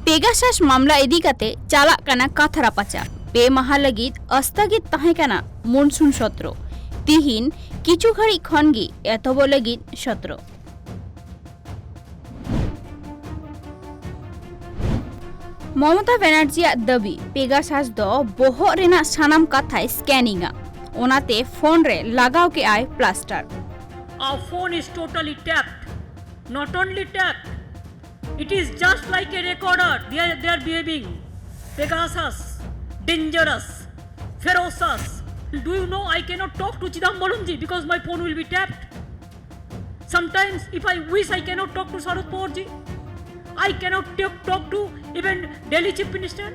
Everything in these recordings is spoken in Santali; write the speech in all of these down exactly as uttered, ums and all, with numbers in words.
ᱯᱮᱜᱟᱥᱟᱥ ᱢᱟᱢᱞᱟ ᱤᱫᱤ ᱠᱟᱛᱮ ᱪᱟᱞᱟᱜ ᱠᱟᱱᱟ ᱠᱟᱛᱷᱟ ᱨᱟᱯᱟᱪᱟᱜ᱾ ᱯᱮ ᱢᱟᱦᱟ ᱞᱟᱹᱜᱤᱫ ᱟᱥᱛᱟᱜᱤᱛ ᱛᱟᱦᱮᱸ ᱠᱟᱱᱟ ᱢᱚᱱᱥᱩᱱ ᱥᱚᱛᱨᱚ᱾ ᱛᱤᱦᱤᱧ ᱠᱤᱪᱷᱩ ᱜᱷᱟᱹᱲᱤᱡ ᱠᱷᱚᱱ ᱜᱮ ᱮᱛᱚᱦᱚᱵᱚᱜ ᱞᱟᱹᱜᱤᱫ ᱥᱚᱛᱨᱚ᱾ ᱢᱚᱢᱚᱛᱟ ᱵᱮᱱᱟᱨᱡᱤᱭᱟᱜ ᱫᱟᱹᱵᱤ, ᱯᱮᱜᱟᱥᱟᱥ ᱫᱚ ᱵᱚᱦᱚᱜ ᱨᱮᱱᱟᱜ ᱥᱟᱱᱟᱢ ᱠᱟᱛᱷᱟᱭ ᱥᱠᱮᱱᱤᱝᱟ, ᱚᱱᱟᱛᱮ ᱯᱷᱳᱱ ᱨᱮ ᱞᱟᱜᱟᱣ ᱠᱮᱜᱼᱟᱭ plaster. Our phone is totally tapped. Not only tapped, it is just like a recorder. They are, they are behaving Pegasus, dangerous, ferocious. Do you know I cannot talk to Chidambaramji because my phone will be tapped? Sometimes, if I wish, I cannot talk to Sharad Pawarji. I cannot talk, talk to even Delhi Chief Minister.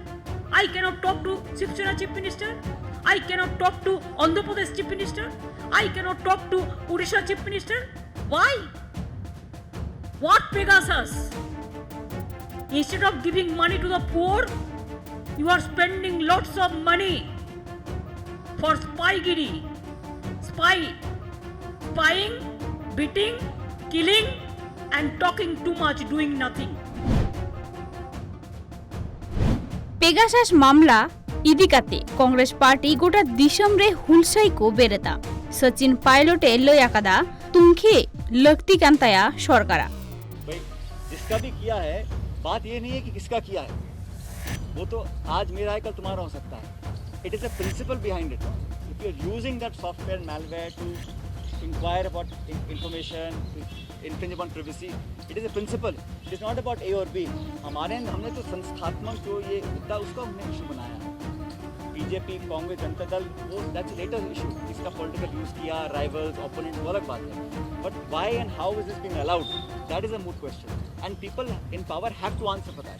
I cannot talk to Shiv Sena Chief Minister. I cannot talk to Andhra Pradesh Chief Minister. I cannot talk to Odisha Chief Minister. Why? What Pegasus? Instead of giving money to the poor, you are spending lots of money for spygiri, spy, spying, beating, killing, and talking too much, doing nothing. Pegasus ᱢᱟᱢᱞᱟ ᱤᱫᱤ ᱠᱟᱛᱮ ᱠᱚᱝᱜᱨᱮᱥ ᱯᱟᱨᱴᱤ ᱜᱚᱴᱟ ᱫᱤᱥᱚᱢ ᱨᱮ ᱦᱩᱞᱥᱟᱹᱭ ᱠᱚ ᱵᱮᱨᱮᱫᱟ᱾ ᱥᱚᱪᱤᱱ ᱯᱟᱭᱞᱚᱴ ᱮ ᱞᱟᱹᱭ ᱟᱠᱟᱫᱟ, ᱛᱩᱝᱠᱷᱤ ᱞᱟᱹᱠᱛᱤ ᱠᱟᱱ ᱛᱟᱭᱟ ᱥᱚᱨᱠᱟᱨᱟᱜ᱾ भाई, जिसका भी किया है, बात ये नहीं है कि किसका किया है। वो तो आज मेरा है, कल तुम्हारा हो सकता है। It is a principle behind it. If you are using that software malware to inquire about in- information, to infringe upon privacy, it is a principle. It is not about A or B. हमारे हमने तो संस्थात्मक जो ये मुद्दा, उसको हमने इशू बनाया है। बीजेपी, कांग्रेस, जनता दल, वो that's later issue. इसका पॉलिटिकल यूज किया, राइवल्स, ओपोनेंट, वो अलग बात है। But why and how is this being allowed? That is a moot question. And people in power have to answer for that.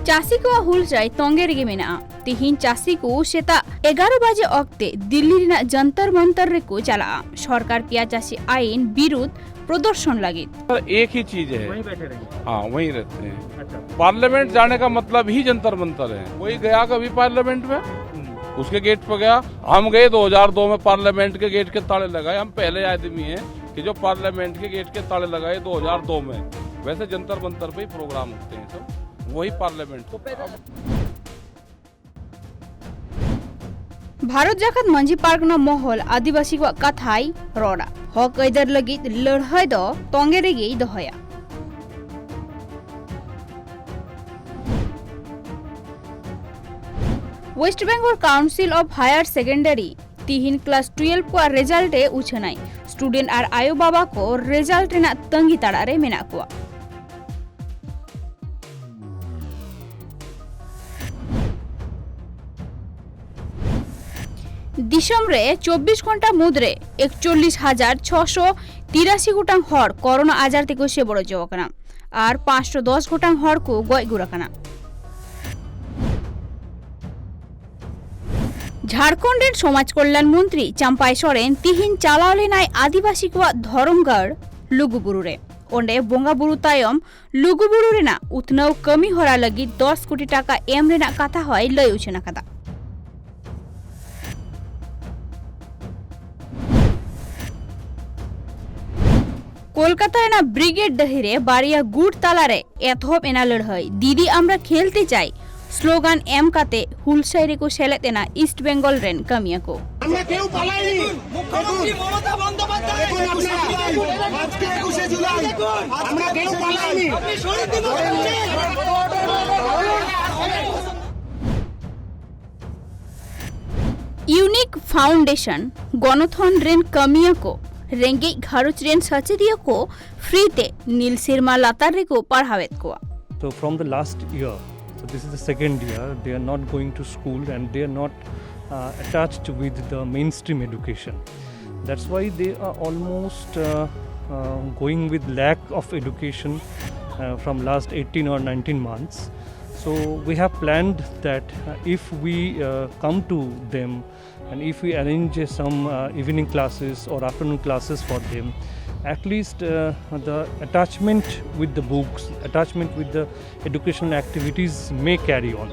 ᱪᱟᱹᱥᱤ ᱠᱚᱣᱟᱜ ᱦᱩᱞᱥᱟᱹᱭ ᱛᱚᱸᱜᱮ ᱨᱮᱜᱮ ᱢᱮᱱᱟᱜᱼᱟ᱾ ᱛᱤᱦᱤᱧ ᱪᱟᱹᱥᱤ ᱠᱚ ᱥᱮᱛᱟᱜ ᱮᱜᱟᱨᱚ ᱵᱟᱡᱮ ᱚᱠᱛᱮ ᱫᱤᱞᱞᱤ ᱨᱮᱱᱟᱜ ᱡᱚᱱᱛᱚᱨ ᱢᱚᱱᱛᱚᱨ ᱨᱮᱠᱚ ᱪᱟᱞᱟᱜᱼᱟ ᱥᱚᱨᱠᱟᱨ ᱯᱮᱭᱟ ᱪᱟᱹᱥᱤ ᱟᱭᱤᱱ ᱵᱤᱨᱩᱫᱷ ᱯᱨᱚᱫᱚᱨᱥᱚᱱ ᱞᱟᱹᱜᱤᱫ᱾ सर, एक ही चीज है। वहीं बैठे रहेंगे। हाँ, वहीं रहते हैं। अच्छा। पार्लियामेंट जाने का मतलब ही जंतर मंतर है। वही गया कभी पार्लियामेंट में, हम्म। उसके गेट पर गया। हम गए दो हज़ार दो में, पार्लियामेंट के गेट के ताले लगाए। हम पहले आदमी हैं कि जो पार्लियामेंट के गेट के ताले लगाए दो हज़ार दो में। वैसे जंतर मंतर पे ही प्रोग्राम होते हैं सब, वही पार्लियामेंट होता है। ᱵᱷᱟᱨᱚᱛ ᱡᱟᱠᱟᱛ ᱢᱟᱹᱡᱷᱤ ᱯᱟᱨᱜᱟᱱᱟ ᱢᱚᱦᱚᱞ ᱟᱹᱫᱤᱵᱟᱹᱥᱤ ᱠᱚᱣᱟᱜ ᱠᱟᱛᱷᱟᱭ ᱨᱚᱲᱟ᱾ ᱦᱚᱠ ᱟᱹᱭᱫᱟᱹᱨ ᱞᱟᱹᱜᱤᱫ ᱞᱟᱹᱲᱦᱟᱹᱭ ᱫᱚ ᱛᱚᱸᱜᱮ ᱨᱮᱜᱮᱭ ᱫᱚᱦᱚᱭᱟ᱾ West Bengal Council of Higher Secondary ᱛᱤᱦᱤᱧ ᱠᱞᱟᱥ ᱴᱩᱭᱮᱞᱵᱷ ᱠᱚᱣᱟᱜ ᱨᱮᱡᱟᱞᱴ ᱮ ᱩᱪᱷᱟᱹᱱᱟᱭ᱾ ᱥᱴᱩᱰᱮᱱᱴ ᱟᱨ ᱟᱭᱳ ᱵᱟᱵᱟ ᱠᱚ ᱨᱮᱡᱟᱞᱴ ᱨᱮᱱᱟᱜ ᱛᱟᱺᱜᱤ ᱛᱟᱲᱟᱜ ᱨᱮ ᱢᱮᱱᱟᱜ ᱠᱚᱣᱟ᱾ ᱫᱤᱥᱚᱢ ᱨᱮ ᱪᱚᱵᱵᱤᱥ ᱜᱷᱚᱱᱴᱟ ᱢᱩᱫᱽᱨᱮ ᱮᱠᱪᱚᱞᱞᱤᱥ ᱦᱟᱡᱟᱨ ᱪᱷᱚᱥᱚ ᱛᱤᱨᱟᱥᱤ ᱜᱚᱴᱟᱝ ᱦᱚᱲ ᱠᱚᱨᱳᱱᱟ ᱟᱡᱟᱨ ᱛᱮᱠᱚ ᱥᱮᱵᱚᱲᱚᱡᱚ ᱟᱠᱟᱱᱟ ᱟᱨ ᱯᱟᱸᱪᱥᱚ ᱫᱚᱥ ᱜᱚᱴᱟᱝ ᱦᱚᱲ ᱠᱚ ᱜᱚᱡ ᱜᱩᱨ ᱟᱠᱟᱱᱟ᱾ ᱡᱷᱟᱲᱠᱷᱚᱸᱰ ᱨᱮᱱ ᱥᱚᱢᱟᱡᱽ ᱠᱚᱞᱭᱟᱱ ᱢᱚᱱᱛᱨᱤ ᱪᱟᱢᱯᱟᱭ ᱥᱚᱨᱮᱱ ᱛᱤᱦᱤᱧ ᱪᱟᱞᱟᱣ ᱞᱮᱱᱟᱭ ᱟᱹᱫᱤᱵᱟᱹᱥᱤ ᱠᱚᱣᱟᱜ ᱫᱷᱚᱨᱚᱢ ᱜᱟᱲ ᱞᱩᱜᱩᱵᱩᱨᱩ ᱨᱮ᱾ ᱚᱸᱰᱮ ᱵᱚᱸᱜᱟ ᱵᱩᱨᱩ ᱛᱟᱭᱚᱢ ᱞᱩᱜᱩᱵᱩᱨᱩ ᱨᱮᱱᱟᱜ ᱩᱛᱱᱟᱹᱣ ᱠᱟᱹᱢᱤ ᱦᱚᱨᱟ ᱞᱟᱹᱜᱤᱫ ᱫᱚᱥ ᱠᱳᱴᱤ ᱴᱟᱠᱟ ᱮᱢ ᱨᱮᱱᱟᱜ ᱠᱟᱛᱷᱟ ᱦᱚᱸᱭ ᱞᱟᱹᱭ ᱩᱪᱷᱟᱹᱱ ᱟᱠᱟᱫᱟ᱾ ᱠᱳᱞᱠᱟᱛᱟ ᱨᱮᱱᱟᱜ ᱵᱨᱤᱜᱮᱰ ᱰᱟᱹᱦᱤ ᱨᱮ ᱵᱟᱨᱭᱟ ᱜᱩᱴ ᱛᱟᱞᱟᱨᱮ ᱮᱛᱚᱦᱚᱵ ᱮᱱᱟ ᱞᱟᱹᱲᱦᱟᱹᱭ᱾ ᱫᱤᱫᱤ ᱟᱢᱨᱟ ᱠᱷᱮᱞᱛᱮ ᱪᱟᱭ ᱥᱞᱳᱜᱟᱱ ᱮᱢ ᱠᱟᱛᱮ ᱦᱩᱞᱥᱟᱹᱭ ᱨᱮᱠᱚ ᱥᱮᱞᱮᱫ ᱮᱱᱟ ᱤᱥᱴ ᱵᱮᱝᱜᱚᱞ ᱨᱮᱱ ᱠᱟᱹᱢᱤᱭᱟᱹ ᱠᱚ᱾ আমরা কেউ পালাইনি। মুখ্যমন্ত্রী মমতা বন্দ্যোপাধ্যায় দেখুন, আজকে একুশে জুলাই, আমরা কেউ পালাইনি। আপনি শহীদ দিবস করছেন। ইউনিক ফাউন্ডেশন ᱜᱚᱱᱚᱛᱷᱚᱱ ᱨᱮᱱ ᱠᱟᱹᱢᱤᱭᱟᱹ ᱠᱚ ᱨᱮᱸᱜᱮᱡ ᱜᱷᱟᱨᱚᱸᱡᱽ ᱨᱮᱱ ᱥᱟᱪᱮᱫᱤᱭᱟᱹ ᱠᱚ ᱯᱷᱨᱤ ᱛᱮ ᱱᱤᱞ ᱥᱮᱨᱢᱟ ᱞᱟᱛᱟᱨ ᱨᱮᱠᱚ ᱯᱟᱲᱦᱟᱣᱮᱫ ᱠᱚᱣᱟ᱾ So from the last year, so this is the second year, they are not going to school and they are not uh, attached with the mainstream education. That's why they are almost uh, uh, going with lack of education uh, from last eighteen or nineteen months. So we have planned that uh, if we uh, come to them and if we arrange uh, some uh, evening classes or afternoon classes for them, at least uh, the attachment with the books, attachment with the educational activities may carry on.